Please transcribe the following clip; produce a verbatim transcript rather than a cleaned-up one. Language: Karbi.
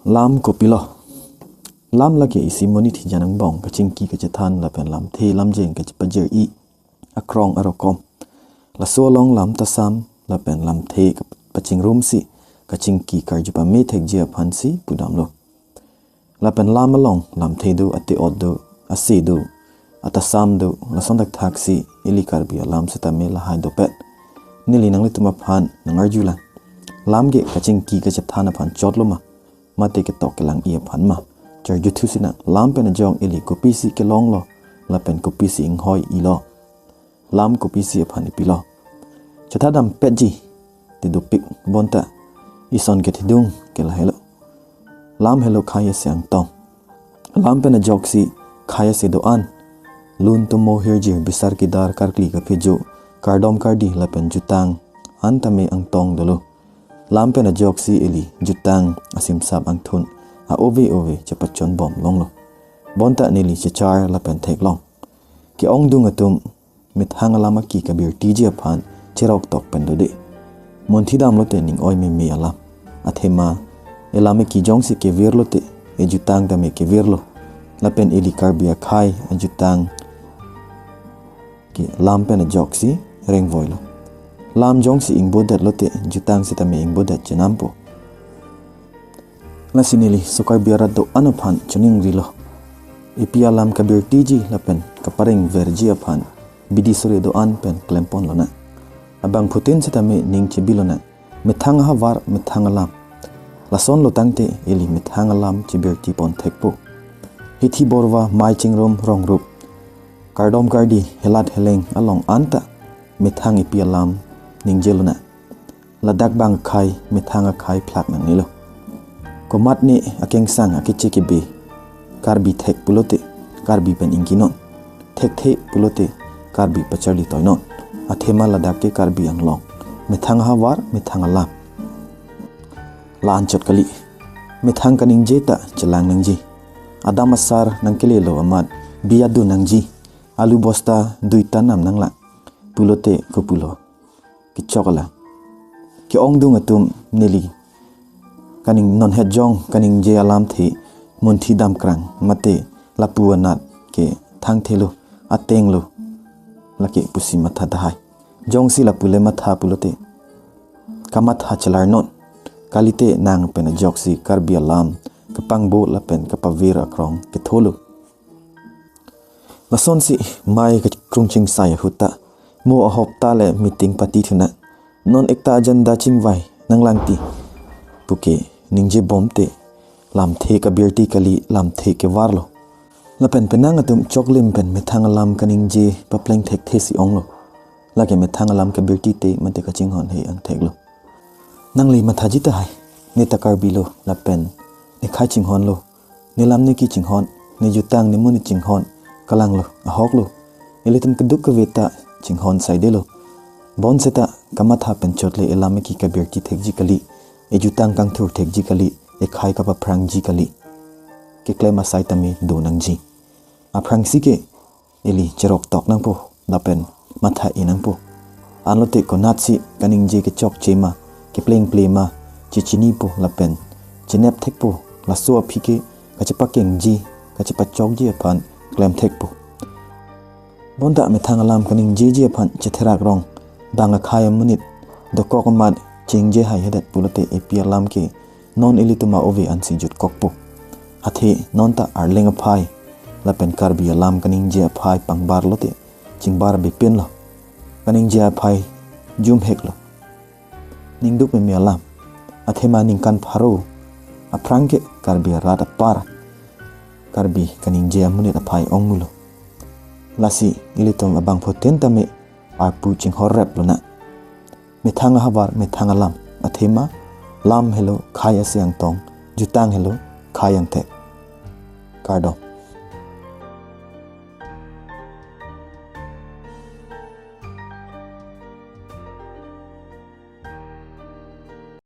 Lam kopilo? Lam lake isi monit hijan angbong kachingki kachethan lapen lamthe lamjeng kachepajir-i akrong arokom. Laso along lam ta sam lapen lamthe kap-, pachingrumsi kachingki karju pame thekji aphansi pudamlo. Lapen lam along lamthe do, ate-ot do, ase do, ata sam do, lason thakthaksi ili Karbi alam setame lahai dopet. Neli nanglitum aphan nangarjulang. Lam ke kachingki kachethan aphan chotlo ma, mate ketok kelang-i aphan ma? Charjuthu sinang, lam pen ajok ili kopisi kelonglo lapen kopisi inghoi-ilo, lam kopisi aphan ipilo? Chetha dampetji te dopik, bonta ison kethedung ke lahelo. Lam helo khei ase angtong. Lam pen ajoksi khei ase do-an. Lun, tomo, hirjir, bisar, kidar, karkli, kaphejo, kardom, kardi lapen jutang an tame angtong dolo. Lam pen ajoksi ili jutang, asimsap, angthun a-ove ove chepachonbom longlo. Bonta neli chechar lapen theklong. Ke-ongdung atum methang alam aki kabirtiji aphan cheroktok pen dode. Munthi damlote ning-oi meme alam. Athema elam eki jongsi kevirlote ejutang tame kevirlo. Lapen ili Karbi akhei ajutang ke lam pen ajoksi rengvoilo. Lam jongsi ingbodetlote jutang setame ingbodet chenampo. Lasi neli so Karbi arat do-an aphan choningrilo. Epi alam kabirtiji lapen kaparengverji aphan bidi sore do-an pen klempon lonang. Abangphutin setame ning chebi lonang. Methang ahavar, methang alam. Lasonlo tangte ili methang alam chebirti pon thekpo. Hithi borva, mei chingrum rongrup, kardom kardi, helat heleng along anta methang epi alam ningje lonang. Ladak bang akhei, methang akhei phlak nangnelo. Komatne akengsang akeche kebe Karbi thek pulote Karbi pen ingkinon. Thekthe pulote Karbi pacharli toinon. Athema ladak ke Karbi Anglong. Methang ahavar, methang alam. La-anchot kali. Methang kaningje ta chelang nangji. Adam asar nangkelelo amat biyat do nangji. Alu bosta duita nam nanglang pulote kopulo kechok alam. Ke-ongdung atum, neli kaning non hetjong kaningje alamthe munthi damkrang mate lapu anat ke thangthelo, atenglo, lake pusi matha tahai. Jongsi lapu le matha pulote kamatha chelarnon. Kalite nang pen ajoksi Karbi alam kapangbo lapen kapavir akrong ketholo. Lasonsi mei kakrung chingsai ahut ta mo ahop ta le meeting party thunang. Non ekta agenda chingvai nanglangti puke ningjebomte lamthe kabirti kali, lamthe kevarlo. Lapen penang atum choklim pen methang alam kaningje papleng thekthesi onglo. Lake methang alam kabirti te mate kachinghon he angtheklo. Nangli mathaji tahai, ne ta Karbi lo lapen ne khei chinghonlo, ne lam ne ki chinghon, ne jutang ne monit chinghon, kalanglo, ahoklo. Ilitum keduk kave ta chinghon saidelo. Bonseta kamatha pen chotle elam eki kabirti thekji kali, ejutang kangthur thekji kali, ekhei kapaphrangji kali. Keklem asai tame do nangji. Aphrangsi ke ili cheroktok nangpo lapen matha-i nangpo. Anlote konatsi kaningje kechokche ma, keplengple ma, chechinipo lapen chenep thekpo, laso aphi ke kachepakengji, kachepachokji aphan klem thekpo. Bonta methang alam kaningjeji aphan chetherak rong, bang akhei amonit dokok amat chingje haihedet pulote epi alam ke non ilitum a-ove ansi jutkokpo. Athe non ta Arleng aphai lapen Karbi alam kaningje aphai pangbarlote chingbar bepinlo. Kaningje aphai jumheklo. Ningduk meme alam. Athema ningkan pharo aphrang ke Karbi arat apar Karbi kaningje amonit aphai ongmulo. Lasi ilitum abangphutin tame arpu chinghorrep lonang. Methang ahavar methang alam. Athema lam helo khei ase angtong, jutang helo khei angthek. Kardom.